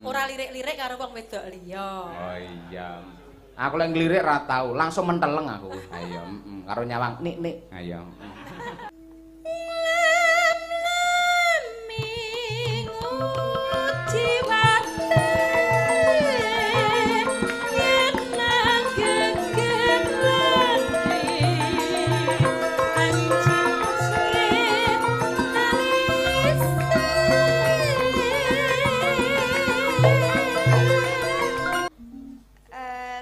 Ora lirik-lirik karo wong wedok liya. Oh iya. Aku lek nglirik ra tau, langsung menteleng aku. Ayo, karo nyawang nik-nik. Ayo.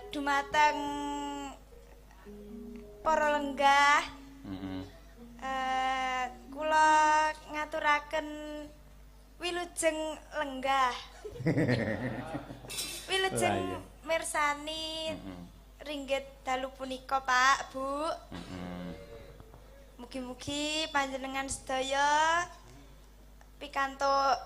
Dumateng para lenggah, kula ngaturaken wilujeng lenggah. Wilujeng mirsani ringgit dalu punika, Pak, Bu. Mugi-mugi panjenengan sedaya pikantuk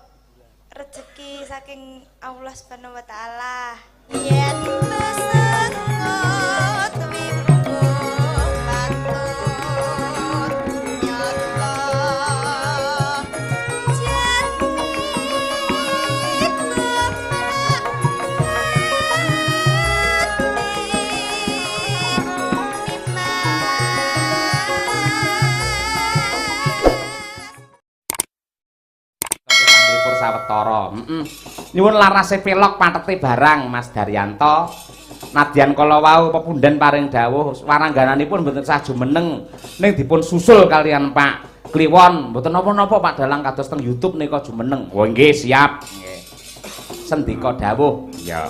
rejeki saking Allah Subhanahu wa taala. Yen besengut wimbuh patut nyata jati kemak Panglipur sawetara. Nyuwun larase pelok patete barang Mas Daryanto. Nadyan kala wau pepundhen paring dawuh waranggananipun mboten sah jumeneng ning dipun susul kalian Pak Kliwon. Mboten napa-napa Pak Dalang kados teng YouTube nika jumeneng. Oh nggih siap. Nggih. Sendika dawuh. Ya,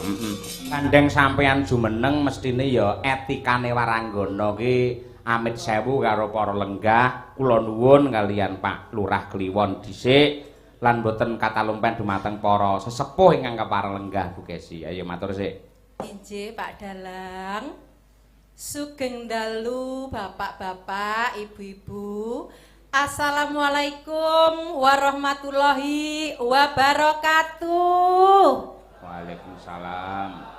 Gandeng sampean jumeneng mestine ya etikane waranggana ki amit sewu karo para lenggah. Kula nuwun kalian Pak Lurah Kliwon dhisik lan boten katalumpen dumateng para sesepuh ingkang kepareng lenggah Bu Kesi. Ayo matur sik. Injih Pak Dalang. Sugeng dalu bapak-bapak, ibu-ibu. Assalamualaikum warahmatullahi wabarakatuh. Waalaikumsalam.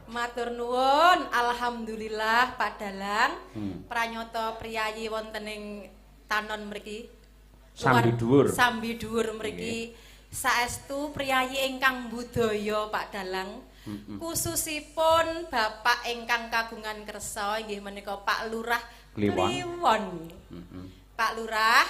Matur nuwun, alhamdulillah Pak Dalang. Pranyata priyayi wonten ing tanon mriki. Sambi dhuwur. Sambi dhuwur mriki. Saestu priyayi ingkang budaya Pak Dalang. Khususipun bapak ingkang kagungan kersa inggih menika Pak Lurah Kliwon. Pak Lurah,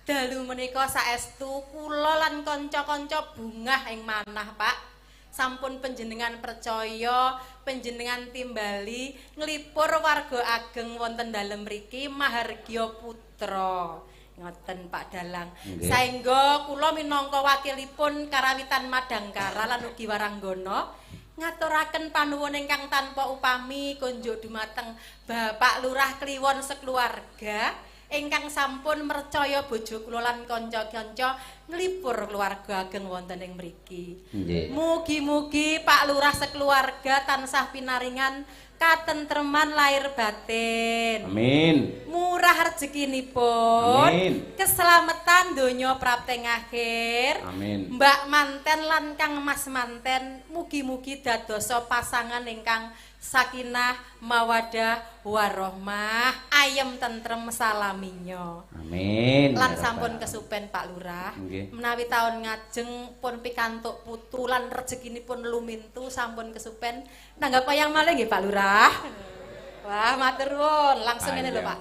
dalu menika saestu kula lan kanca-kanca bungah ing manah Pak. Sampun panjenengan percaya, panjenengan timbali nglipur warga ageng wonten dalem mriki Mahargya Putra. Ngoten Pak Dalang. Saengga kula minangka wakilipun Karawitan Madangkara lan ugi Waranggana ngaturaken panuwun ingkang tanpa upami kunjuk dumateng Bapak Lurah Kliwon sekeluarga ingkang sampun mercaya bojo kula lan kanca-kanca nglipur keluarga ageng wonten ing mriki. Mugi-mugi Pak Lurah sekeluarga tansah pinaringan katentreman lahir batin. Amin. Murah rezekinipun. Amin. Keselamatan donya prapteng akhir. Amin. Mbak manten lan Kang Mas manten mugi-mugi dadosa pasangan ingkang sakinah mawadah warohmah, ayem tentrem salaminya. Amin. Lan sampun kesupen Pak Lurah. Menawi taun ngajeng pun pikantuk putu lan rezekinipun lumintu sampun kesupen nanggap wayang malih nggih Pak Lurah. Wah, matur nuwun. Langsung ngene lho Pak.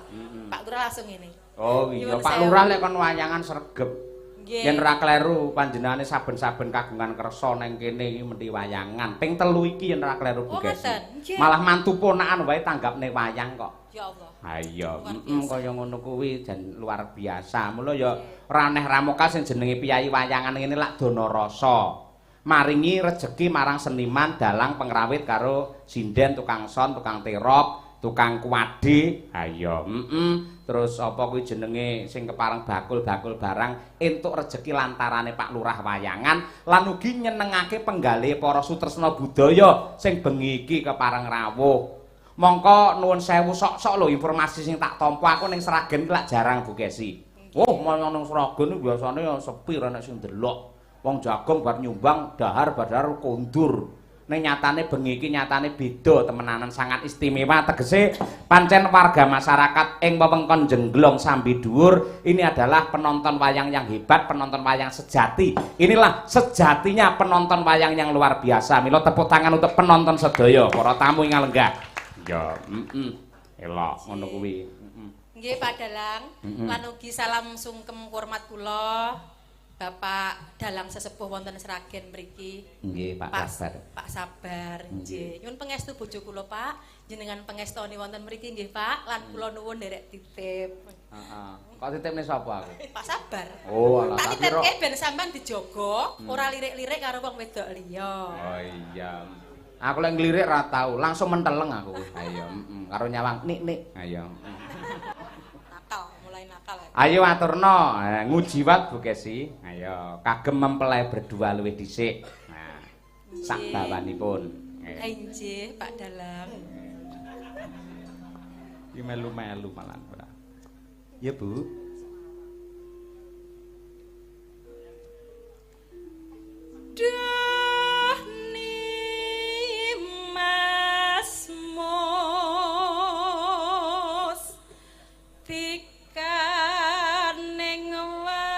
Pak Lurah langsung ngene. Oh iya, Pak Lurah lek kon wayangan sregep. Yen ora kleru panjenengane saben-saben kagungan kersa nang kene iki mesti wayangan. Ping 3 iki yen ora kleru Bu Kesi. Malah mantu ponakan wae tanggapne wayang kok. Ya Allah. Ha iya, kaya ngono kuwi jan luar biasa. Mula ya ora aneh ramokal sing jenenge piyayi wayangan ngene lak dono rasa. Maringi rejeki marang seniman, dalang, pengrawit karo sinden, tukang son, tukang terop, tukang kuwadi. Ha iya, Terus apa kuwi jenenge sing kepareng bakul-bakul barang entuk rejeki lantarane Pak Lurah wayangan lan ugi nyenengake penggalih para sutresna budaya sing bengi iki kepareng rawuh. Mongko nuwun sewu sok-sok lho informasi sing tak tampa aku ning Sragen lak jarang Bu Kesi. Oh, moyo ning Sragen biasane ya sepi ra nek sing ndelok. Wong jagong bar nyumbang dahar badar kondur. Ning nyatane bengi iki nyatane beda temenanan, sangat istimewa, tegese pancen warga masyarakat ing wewengkon Jengglong Sambi Dhuwur ini adalah penonton wayang yang hebat, penonton wayang sejati. Inilah sejatinya penonton wayang yang luar biasa. Mila tepuk tangan untuk penonton sedaya, para tamu ing lenggah. Ya, heeh. Elok ngono kuwi. Nggih Pak Dalang, lan ugi salam sungkem hormat kula Bapak Dalang sesepuh wonten Sragen mriki. Nggih, Pak Sabar. Pak Sabar, nggih. Nyuwun pangestu bojo kula, Pak. Jenengan pangestoni wonten mriki nggih, Pak. Lan kula nuwun nderek titip. Heeh. Kok titipne sapa aku? Pak Sabar. Oh, alah tak tak kira. titipke ben sampean dijaga, ora lirik-lirik karo wong wedok liya. Oh iya. Aku lek nglirik ra tau, langsung menteleng aku. Ayo, karo nyawang nik-nik. Ayo. Nakal, mulai nakal. Ayo aturna, ngujiwat Bu Kesi. Ayo, kagem mempelai berdua luwih dhisik. Nah, sak bawanipun. Inggih, Pak Dalang. Iki melu-melu malah ora. Ya, Bu. Duh Nimas Mus tikaning wang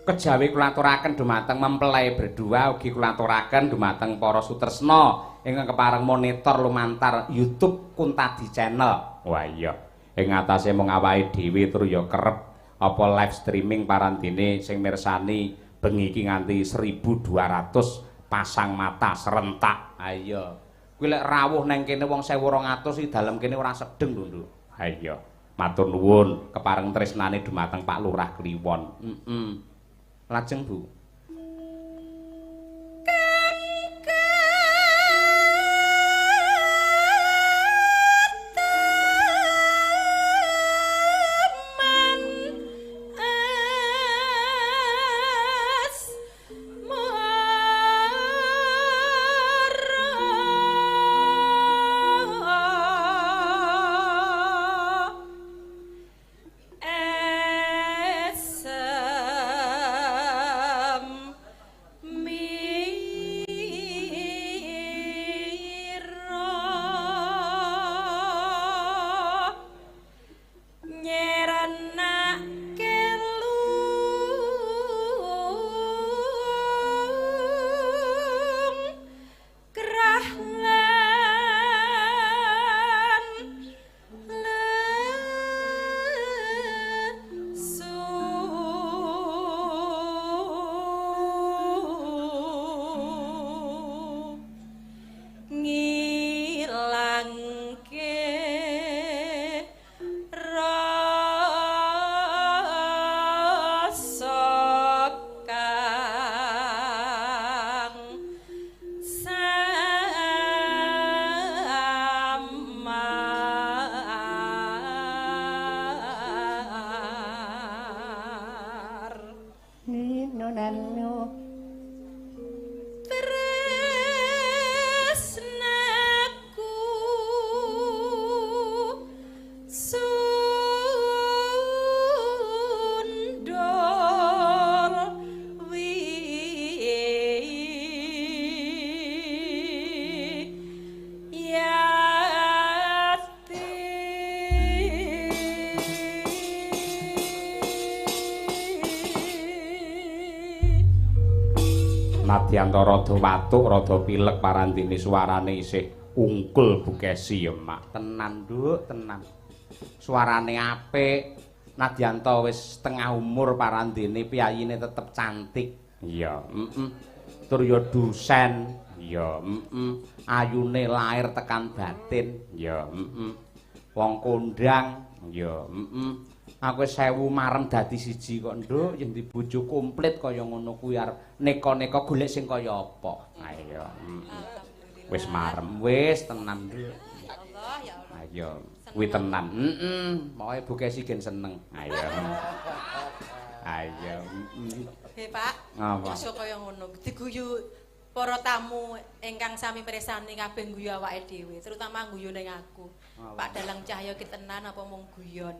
Kejawi kula aturaken dumateng mempelai berdua, ugi kula aturaken dumateng para sutresna ingkang kepareng monitor lumantar YouTube Kuntadi Channel. Wah iya, ing atase mung awake dhewe tur ya kerep apa live streaming parantine sing mirsani bengi iki nganti 1200 pasang mata serentak. Ayo. Kuwi lek rawuh nang kene wong 1200 iki dalem kene ora sedeng lho, Nduk. Ayo. Matur nuwun kepareng tresnane dumateng Pak Lurah Kliwon. Heeh. Lajeng Bu. Esem Nadyanta rada watuk, rada pilek parandene suarane isih ungkul Bu Kesi ya, Mak. Tenan, Nduk, tenan. Suarane apik. Nadyanta wis setengah umur parandene piyayine tetep cantik. Iya, heeh. Tur ya dusen. Iya, heeh. Ayune lahir tekan batin. Iya, heeh. Wong kondang. Iya, heeh. Aku wis 1000 marem dadi siji kok, Nduk. Yen di bojo komplit kaya ngono kuwi arep neka-neka golek sing kaya apa. Ayo. Wis marem wis tenan, Nduk. Ya Allah, ya Allah. Ayo, kuwi tenan. Heeh. Pokoke Bu Kesi gen seneng. Ayo. Ayo. He, Pak. Apa? Aja kaya ngono. Diguyu para tamu ingkang sami mirsani kabeh guyu awake dhewe, terutama guyu ning aku. Pak Dalang Cahya ki tenan apa mung guyon.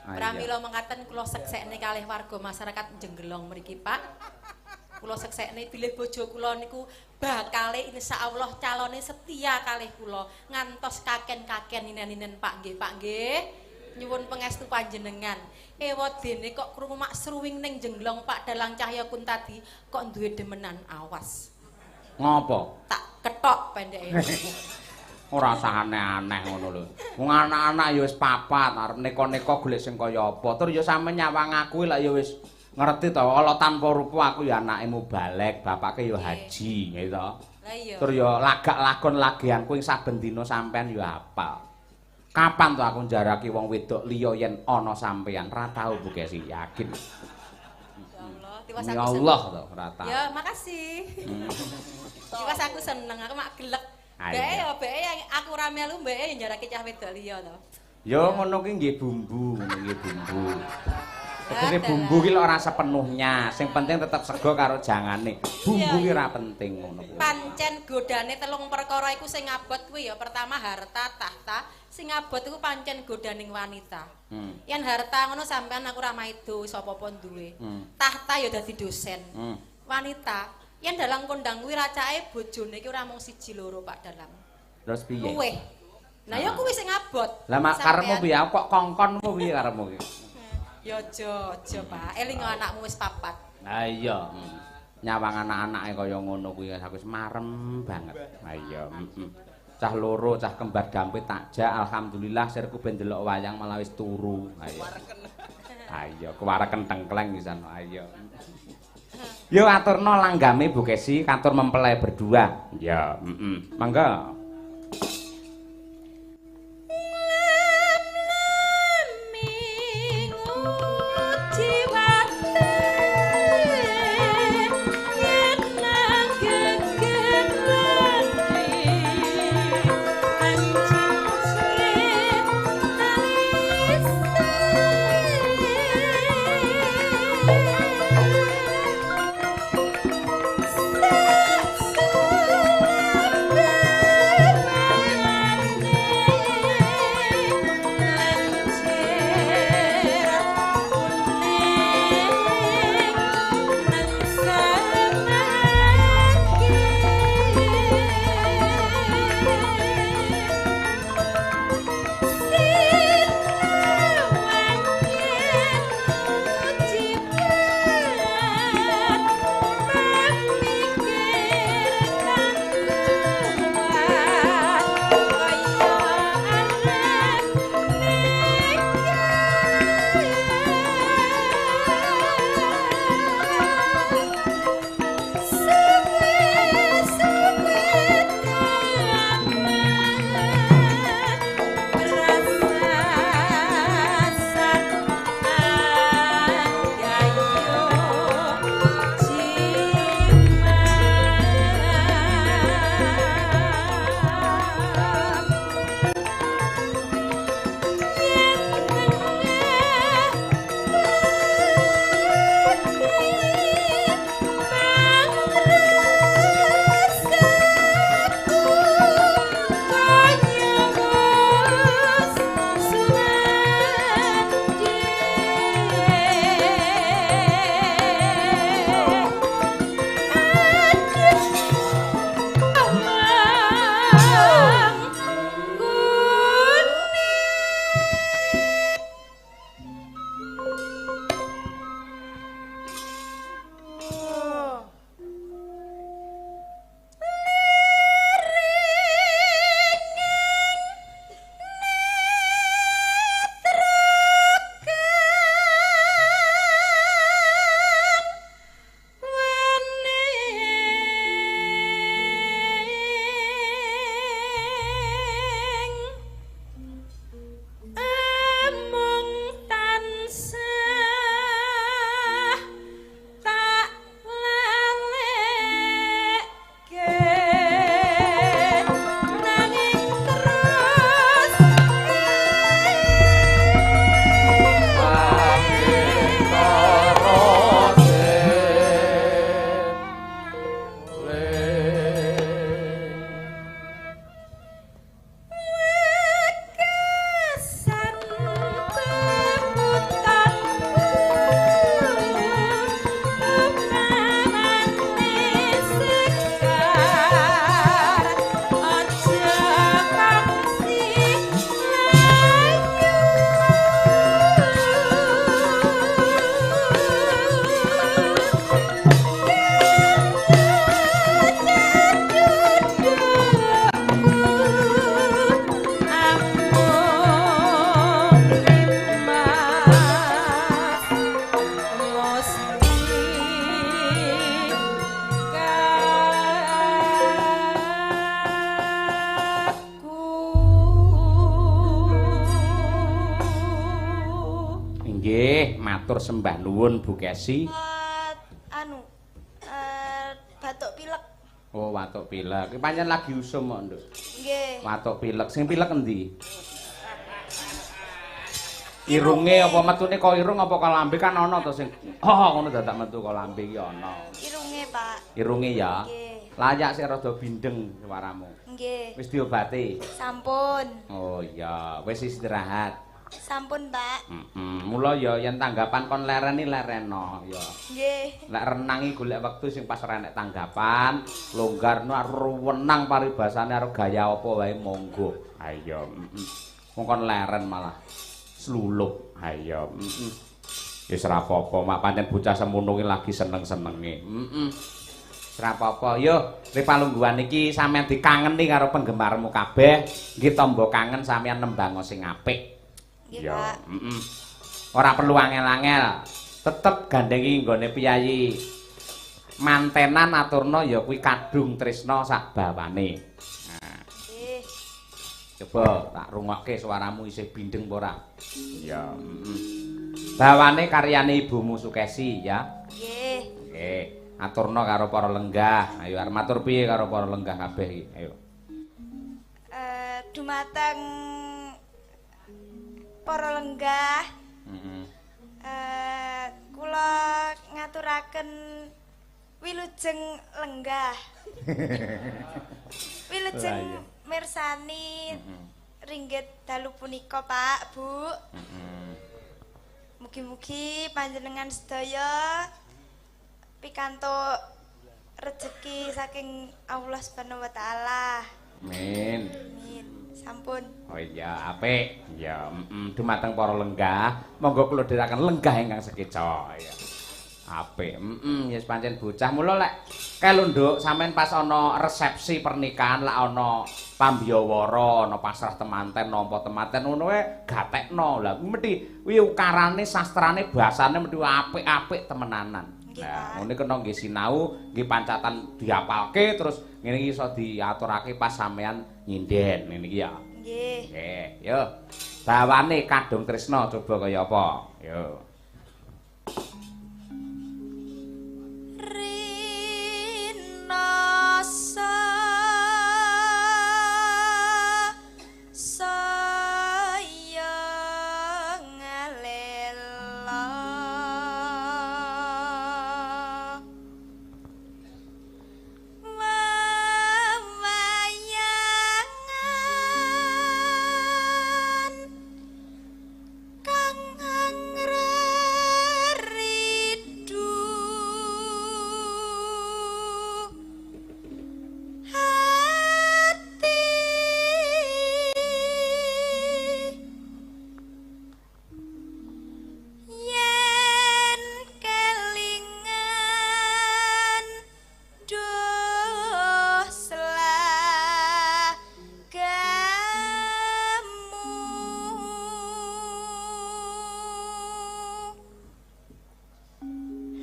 Pramila mekaten kula seksekne kalih warga masyarakat Jenggelong mriki, Pak. Kula seksekne bilih bojo kula niku bakale insyaallah calone setia kalih kula ngantos kaken-kaken ninen-ninen, Pak nggih, Pak nggih. Nyuwun pangestu panjenengan. Ewadene kok krungu mak sruwing ning Jengglong Pak Dalang Cahya Kuntadi kok duwe demenan, awas. Ngopo? Tak ketok pendeke. Ora usah aneh-aneh ngono lho. Wong anak-anak ya wis papat, arep neka-neka golek sing kaya apa. Tur ya sampe nyawang aku lak ya wis ngerti to, ala tanpa rupa aku ya anake mubalek, bapake ya haji, nggih to. Lah iya. Tur ya lagak-lagon lagianku ing saben dina sampean ya apal. Kapan to aku njaraki wong wedok liya yen ana sampean? Ra tau Bu Kesi, yakin. Ya Allah, tiwas Ya aku seneng. Allah to, ora tau. Ya, makasih. Tiwas aku seneng, aku mak gelek. Ah, Mbake iya. ya mbake yang aku ora melu mbake ya njarake cah wedok liya to. Ya ngono ki nggih bumbu, ngono nggih bumbu. Tegese bumbu ki lho ora sepenuhnya, sing penting tetep sego karo jangane. Bumbu ki ora penting ngono kuwi. Pancen godane telung perkara iku sing abot kuwi ya, pertama harta, tahta, sing abot iku pancen godaning wanita. Yen harta ngono sampean aku ora maido wis apa-apa duwe. Tahta ya dadi dosen. Wanita yen dalang kondang kuwi racake bojone iki ora mung siji loro Pak Dalang. Terus piye? Luwih. Nah ya kuwi sing abot. Lah mak karepmu piye? Aku kok kongkonmu piye karepmu ki? Ya aja, aja Pak. Eling anakmu wis papat. Lah iya. Nyawang anak-anake kaya ngono kuwi aku wis marem banget. Lah iya, heeh. Cah loro, cah kembar dampit takjak, alhamdulillah sirku ben ndelok wayang malah wis turu. Ayo. Ayo, kewareken tengkleng pisan. Ayo. Yo aturno langgame Bu Kesi katur mempelai berdua. Ya, heeh. Mangga. Matur sembah nuwun Bu Kesi. Anu batuk pilek. Oh, watuk pilek. Iki pancen lagi usum kok, Nduk. Nggih. Watuk pilek. Sing pilek endi? Irunge apa metune kok irung apa kok lambe kan ana to sing oh ngono dadak metu kok lambe iki ana. Irunge, Pak. Irunge ya. Nggih. Layak sik rada bindeng suaramu. Nggih. Wis diobati? Sampun. Oh iya, wis istirahat. Sampun, Pak. Mula ya yen tanggapan kon lereni lereno ya. Nggih. Lek renang iki golek wektu sing pas ora enek tanggapan, longgarno wenang paribasane karo gaya apa wae monggo. Ayo. Wong kon leren malah slulup. Ayo. Wis ora apa-apa, mak pancen bocah semono ki lagi seneng-senenge. Wis ora apa-apa. Yo, ri palungguhan iki sampeyan dikangeni karo penggemarmu kabeh, nggih tamba kangen sampeyan nembang sing apik. Ya, Ora perlu angel-angel. Tetep gandhengi nggone piyayi mantenan aturna ya kuwi kadung tresna sak bawane. Nah. Nggih. Coba tak rungokke suaramu isih bindeng apa ora? Ya, Bawane karyane ibumu Sukesi ya. Nggih. Nggih. Aturna karo para lenggah. Ayo arep matur piye karo para lenggah kabeh iki? Ayo. Dumateng para lenggah, kula ngaturaken wilujeng lenggah. Wilujeng mirsani ringgit dalu punika, Pak, Bu. Mugi-mugi panjenengan sedaya pikantuk rejeki saking Allah Subhanahu wa taala. Amin. Amin. Sampun. Oh iya, apik. Ya, dumateng para lenggah, monggo kula dherekaken lenggah ingkang sekeca ya. Apik. Ya pancen bocah. Mula lek kae lho, Nduk, sampean pas ana resepsi pernikahan lak ana pambiyawara, ana pasrah temanten, nampa temanten ngono wae gatekno. Lah mesti kuwi ukarane, sastrane, basane mesti apik-apik temenanan. Nah, ngene kena nggih sinau, nggih pancatan diapalke terus ngene iki iso diaturake pas sampean nyinden ngene iki ya. Nggih. Nggih, yo. Bawane Kadung Tresna coba kaya apa? Yo. Rina saya ngalela wewayangan kang angreridu hati yen kelingan duh selagamu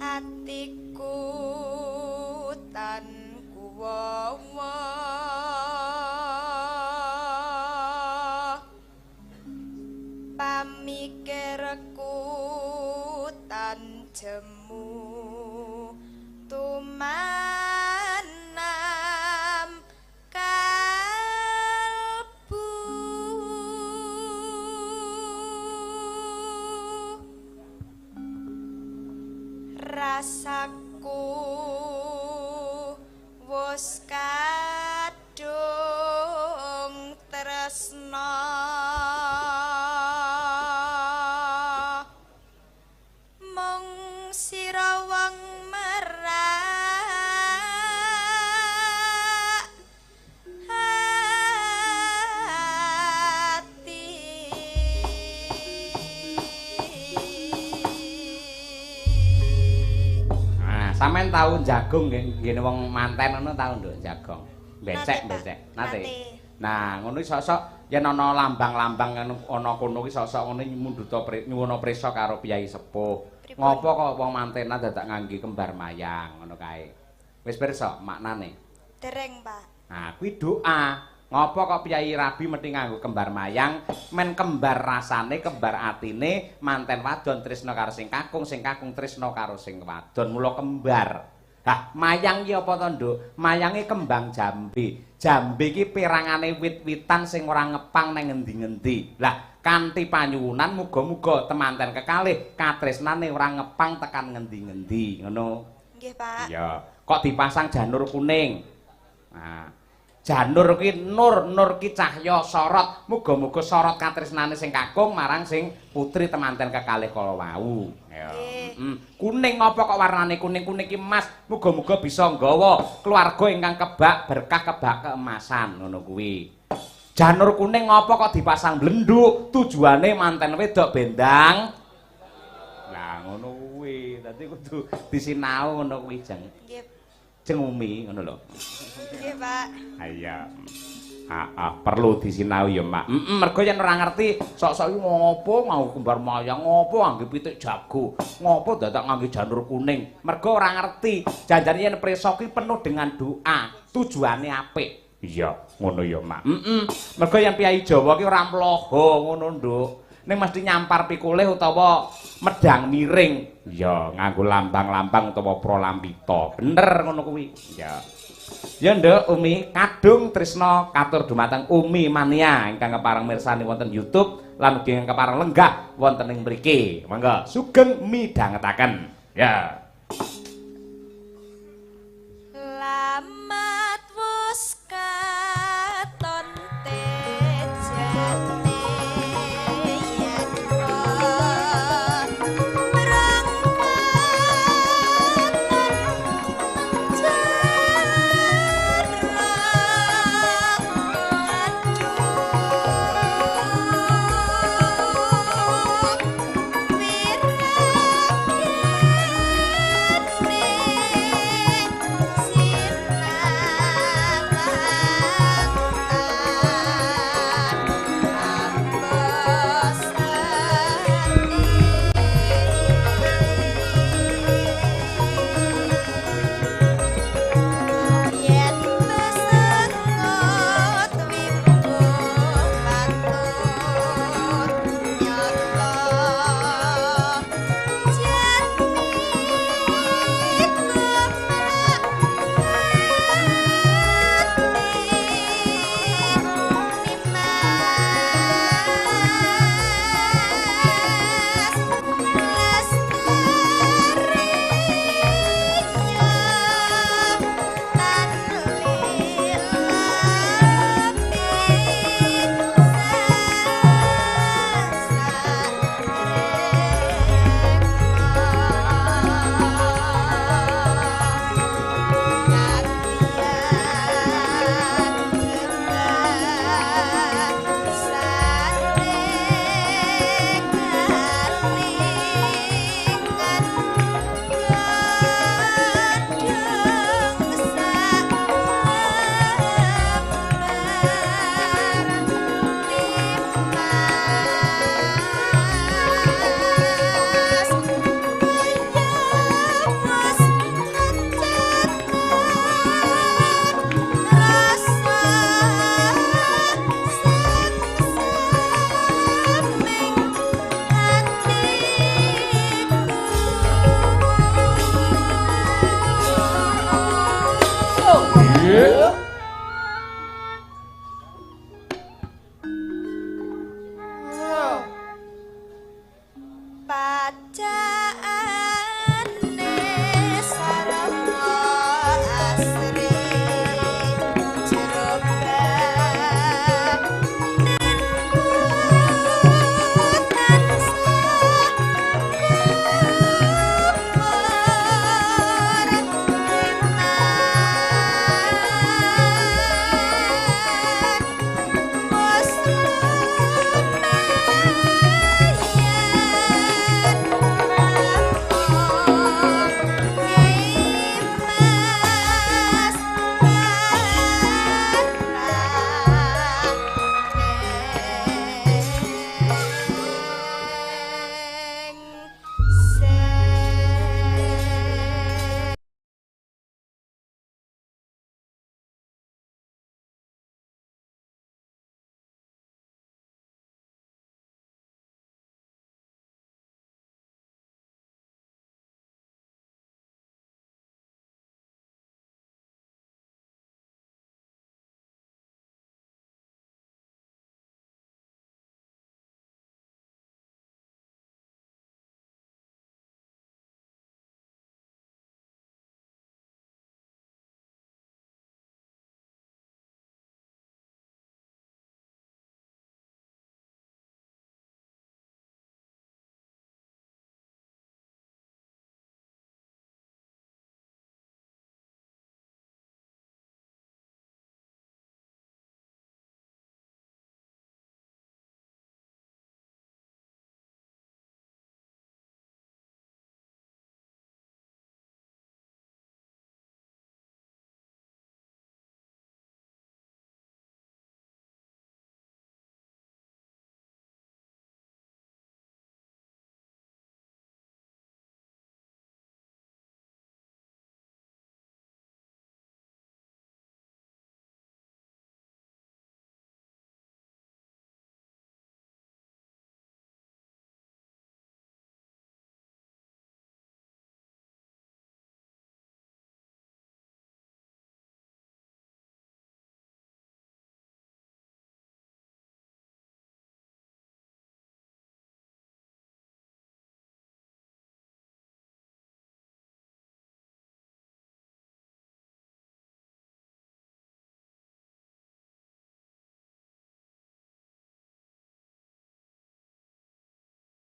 hatiku tan kuwawa pamikirku tan jemu tumanam kalbu rasaku wo tau jagung nggih wong manten ngono tau nduk jagong. Becek-becek. Nate. Nah, ngono iki sosok yen ana lambang-lambang ana kono iki sosok ngono mundhuta nyuwuna prisa karo piyai sepuh. Ngopo kok wong mantenan dadak ngangge kembar mayang ngono kae. Wis pirsa maknane? Dereng, Pak. Nah, kuwi doa. Ngopo kok piyai rabi mesti nganggo kembar mayang, men kembar rasane, kembar atine, manten wadon tresna karo sing kakung tresna karo sing wadon, mula kembar. Hah, mayang ki apa to, Nduk? Mayange kembang jambe. Jambe ki perangane wit-witan sing ora ngepang nang ngendi-ngendi. Lah, kanthi panyuwunan muga-muga temanten kekalih katresnane ora ngepang tekan ngendi-ngendi, ngono. Nggih, Pak. Iya. Kok dipasang janur kuning? Nah, janur ki nur, nur ki cahya sorot. Muga-muga sorot katresnane sing kakung marang sing putri temanten kekalih kala wau. Ya. Kuning apa kok warnane kuning? Kuning ki emas. Muga-muga bisa nggawa keluarga ingkang kebak berkah kebak keemasan ngono kuwi. Janur kuning apa kok dipasang blenduk? Tujuane manten wedok bendang. Lah ngono kuwi. Dadi kudu disinau ngono kuwi, Jeng. Nggih. Jeng Umi ngono lho. Nggih, Pak. Iya. Heeh, perlu disinau ya, Mak. Heeh, mergo yen ora ngerti sok-sok iki ngopo nganggo kembar mayang, ngopo nganggo pitik jago, ngopo dadak nganggo janur kuning. Mergo ora ngerti. Janjane yen prisa ki penuh dengan doa, tujuane apik. Iya, ngono ya, Mak. Heeh. Mergo yen piyai Jawa ki ora mloho ngono, Nduk. Ning mesti nyampar pikulih utawa medang miring. Iya, nganggo lambang-lambang utawa pralampita. Bener ngono kuwi. Iya. Ya Nduk Umi, kadung tresna katur dumateng Umi Mania ingkang kepareng mirsani wonten YouTube lan ugi ingkang kepareng lenggah wonten ing mriki. Monggo sugeng midhangetaken. Ya. Lamat wus katon tejane Yeah.